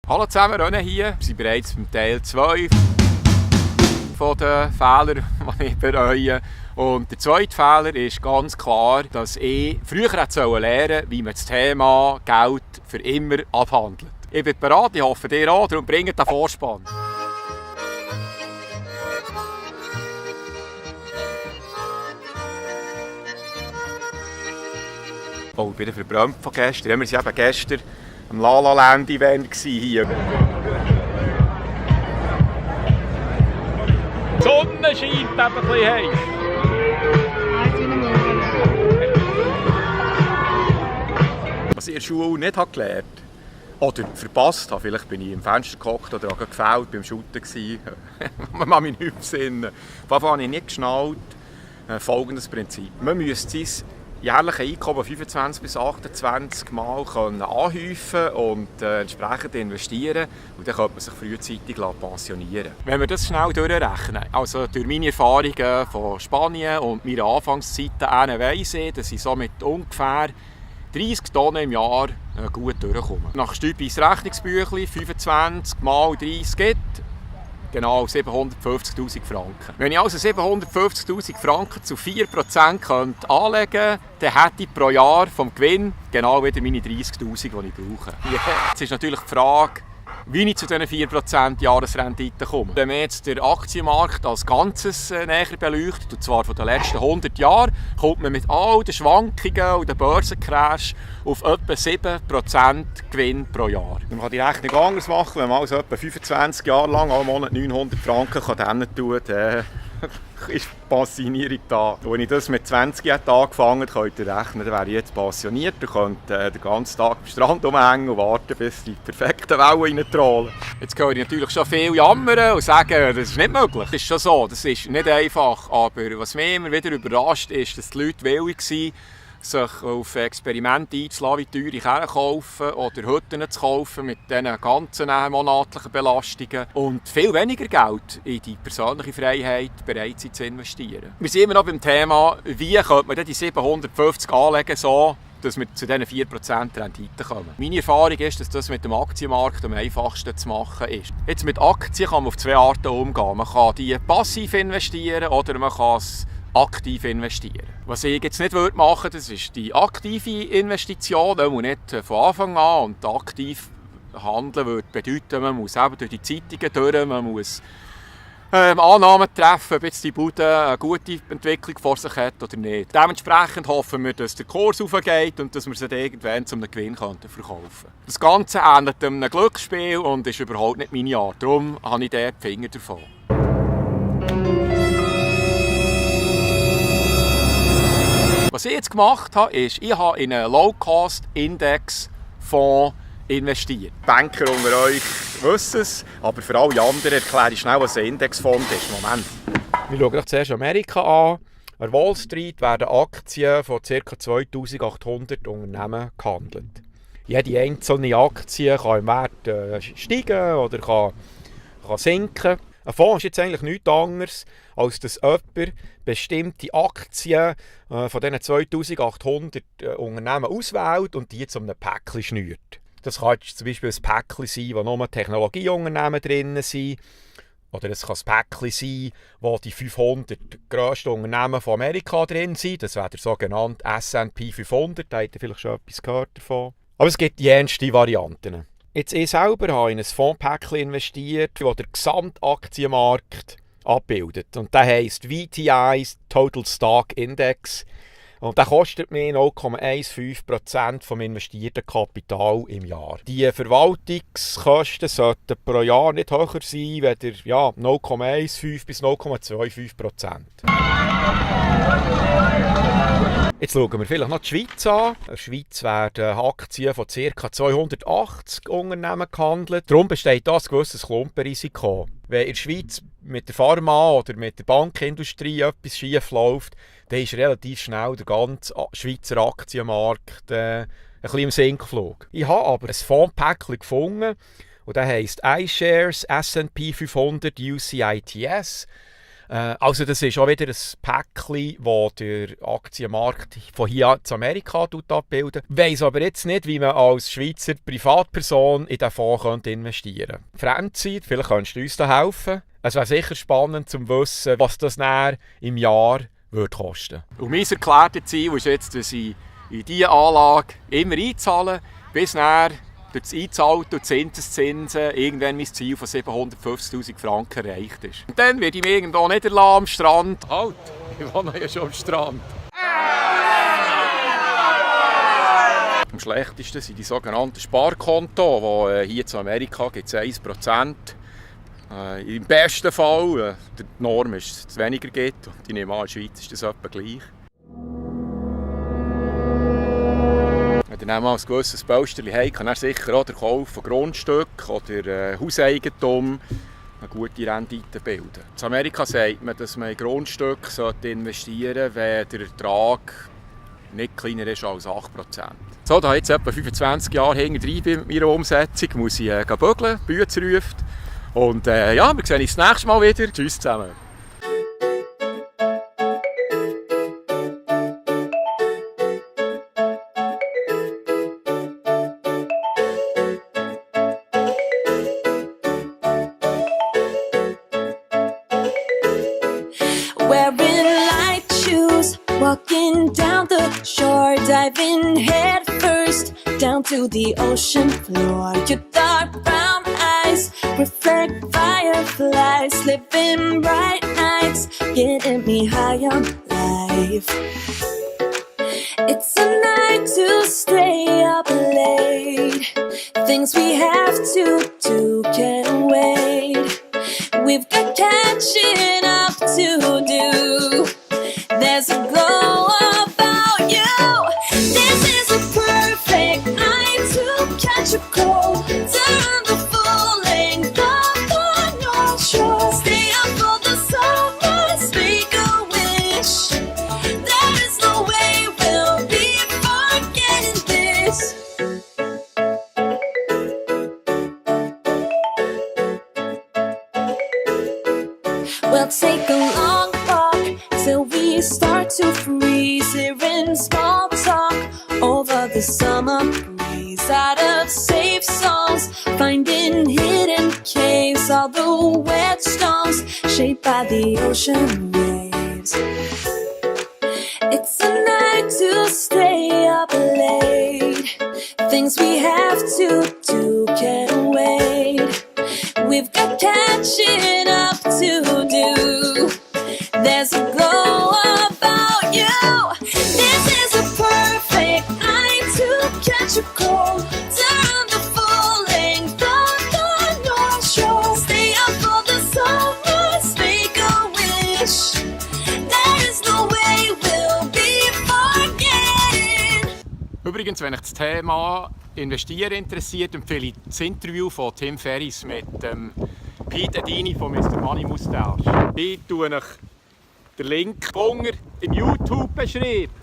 Hallo zusammen, René hier. Wir sind bereits beim Teil 2 von den Fehlern, die ich bereue. Und der zweite Fehler ist ganz klar, dass ich früher hätte lernen sollen, wie man das Thema Geld für immer abhandelt. Ich bin bereit, ich hoffe dir auch, darum bringt den Vorspann. Oh, ich bin verbrannt von gestern. Wir waren eben gestern am La La Land Event hier. Die Sonne scheint eben ein bisschen heiß. Was ich in der Schule nicht gelernt habe, oder verpasst habe, vielleicht bin ich im Fenster gehockt oder habe gefällt beim Shooten gewesen. Man kann mich nicht besinnen. Auf jeden Fall habe ich nicht geschnallt. Folgendes Prinzip. Man müsste sein jährliche Einkommen 25 bis 28 Mal anhäufen und entsprechend investieren. Und dann könnte man sich frühzeitig pensionieren. Wenn wir das schnell durchrechnen, also durch meine Erfahrungen von Spanien und meiner Anfangszeiten weiss ich, dass ich so mit ungefähr 30 Tonnen im Jahr gut durchkomme. Nach Stübis Rechnungsbüchlein 25 mal 30 gibt genau 750'000 Franken. Wenn ich also 750'000 Franken zu 4% anlegen könnte, dann hätte ich pro Jahr vom Gewinn genau wieder meine 30'000, die ich brauche. Jetzt ist natürlich die Frage, wie ich zu diesen 4% Jahresrendite komme. Wenn man jetzt den Aktienmarkt als Ganzes näher beleuchtet, und zwar von den letzten 100 Jahren, kommt man mit all den Schwankungen und den Börsencrash auf etwa 7% Gewinn pro Jahr. Man kann die Rechnung anders machen, wenn man also etwa 25 Jahre lang alle Monat 900 Franken tut, ist die Pensionierung da. Und wenn ich das mit 20 Jahren angefangen habe, könnt ihr rechnen, dann wäre ich jetzt pensioniert. Ich könnte den ganzen Tag am Strand umhängen und warten, bis die perfekten Wellen reintrollen. Jetzt höre ich natürlich schon viel jammern und sagen, das ist nicht möglich. Das ist schon so, das ist nicht einfach. Aber was mich immer wieder überrascht, ist, dass die Leute willig waren, sich auf Experimente einzulassen, wie teure Kerne kaufen oder Hütten zu kaufen mit diesen ganzen monatlichen Belastungen und viel weniger Geld in die persönliche Freiheit bereit sind zu investieren. Wir sind immer noch beim Thema, wie könnte man denn die 750 anlegen, so dass wir zu diesen 4% Rendite kommen. Meine Erfahrung ist, dass das mit dem Aktienmarkt am einfachsten zu machen ist. Jetzt mit Aktien kann man auf zwei Arten umgehen. Man kann die passiv investieren oder man kann es aktiv investieren. Was ich jetzt nicht machen würde, das ist die aktive Investition, und nicht von Anfang an. Und aktiv handeln würde bedeuten, man muss eben durch die Zeitungen durch, man muss Annahmen treffen, ob jetzt die Bude eine gute Entwicklung vor sich hat oder nicht. Dementsprechend hoffen wir, dass der Kurs aufgeht und dass wir sie irgendwann zu einem Gewinn verkaufen können. Das Ganze ähnelt einem Glücksspiel und ist überhaupt nicht meine Art. Darum habe ich dort die Finger davon. Was ich jetzt gemacht habe, ist, ich habe in einen Low-Cost-Index-Fonds investiert. Die Banker unter euch wissen es, aber für alle anderen erkläre ich schnell, was ein Indexfonds ist. Moment. Wir schauen uns zuerst Amerika an. An Wall Street werden Aktien von ca. 2800 Unternehmen gehandelt. Jede einzelne Aktie kann im Wert steigen oder kann sinken. Ein Fonds ist jetzt eigentlich nichts anderes, als dass jemand bestimmte Aktien von diesen 2800 Unternehmen auswählt und die zu einem Päckchen schnürt. Das kann jetzt zum Beispiel ein Päckchen sein, wo nur Technologieunternehmen drin sind. Oder es kann ein Päckchen sein, wo die 500 grössten Unternehmen von Amerika drin sind. Das wäre der sogenannte S&P 500, da habt ihr vielleicht schon etwas gehört davon. Aber es gibt jenste Varianten. Jetzt ich selber habe in ein Fondspäckchen investiert, das den Gesamtaktienmarkt abbildet. Und der heisst VTI Total Stock Index. Und der kostet mir 0,15% vom investierten Kapital im Jahr. Die Verwaltungskosten sollten pro Jahr nicht höher sein, weder 0,15 bis 0,25%. Jetzt schauen wir vielleicht noch die Schweiz an. In der Schweiz werden Aktien von ca. 280 Unternehmen gehandelt. Darum besteht da ein gewisses Klumpenrisiko. Wenn in der Schweiz mit der Pharma- oder mit der Bankindustrie etwas schief läuft, dann ist relativ schnell der ganze Schweizer Aktienmarkt ein bisschen im Sinkflug. Ich habe aber ein Fondspäckchen gefunden und das heisst iShares S&P 500 UCITS. Also das ist auch wieder ein Päckchen, das der Aktienmarkt von hier zu Amerika abbildet. Ich weiss aber jetzt nicht, wie man als Schweizer Privatperson in diesen Fonds investieren könnte. Franzi, vielleicht kannst du uns da helfen. Es wäre sicher spannend zu wissen, was das näher im Jahr würde kosten. Und mein erklärtes Ziel ist jetzt, dass ich in diese Anlage immer einzahle, bis näher durch das Einzahlen und Zinseszinsen irgendwann mein Ziel von 750'000 Franken erreicht ist. Und dann werde ich mich irgendwo niederlassen am Strand. Halt, ich wohne ja schon am Strand. Am schlechtesten sind die sogenannten Sparkontos, wo hier in Amerika gibt es 1%. Im besten Fall, die Norm ist, dass es weniger gibt. Und ich nehme an, in der Schweiz ist das etwa gleich. Wenn ihr mal ein gewisses Bausterli habt, kann er sicher auch der Kauf von Grundstück oder Hauseigentum eine gute Rendite bilden. In Amerika sagt man, dass man in Grundstücke investieren sollte, wenn der Ertrag nicht kleiner ist als 8%. So, da jetzt etwa 25 Jahre hinterher bin mit meiner Umsetzung, muss ich bügeln, Bütze ruft. Und ja, wir sehen uns das nächste Mal wieder. Tschüss zusammen. Walking down the shore, diving head first down to the ocean floor. Your dark brown eyes reflect fireflies, living bright nights, getting me high on life. It's a night to stay up late. Things we have to do can't wait. We've got catching up to do. There's a glow about you. This is a perfect night to catch a cold. Turn the full length up on your shore. Stay up for the sunrise, make a wish. There is no way we'll be forgetting this. We'll take a long walk till we start to freeze, hearing small talk over the summer breeze. Out of safe songs, finding hidden caves, all the whetstones shaped by the ocean waves. It's a night to stay up late. Things we have to do can't wait. We've got catching up to do. There's a glow about you. This is a perfect night to catch a cold. Turn the full length up on your shore. Stay up for the sunrise, make a wish. There is no way we'll be forgetting. Übrigens, wenn euch das Thema Investieren interessiert, empfehle ich das Interview von Tim Ferriss mit Pete Edini von Mr. Money Moustache. Ich tue euch den Link unten im YouTube beschreiben.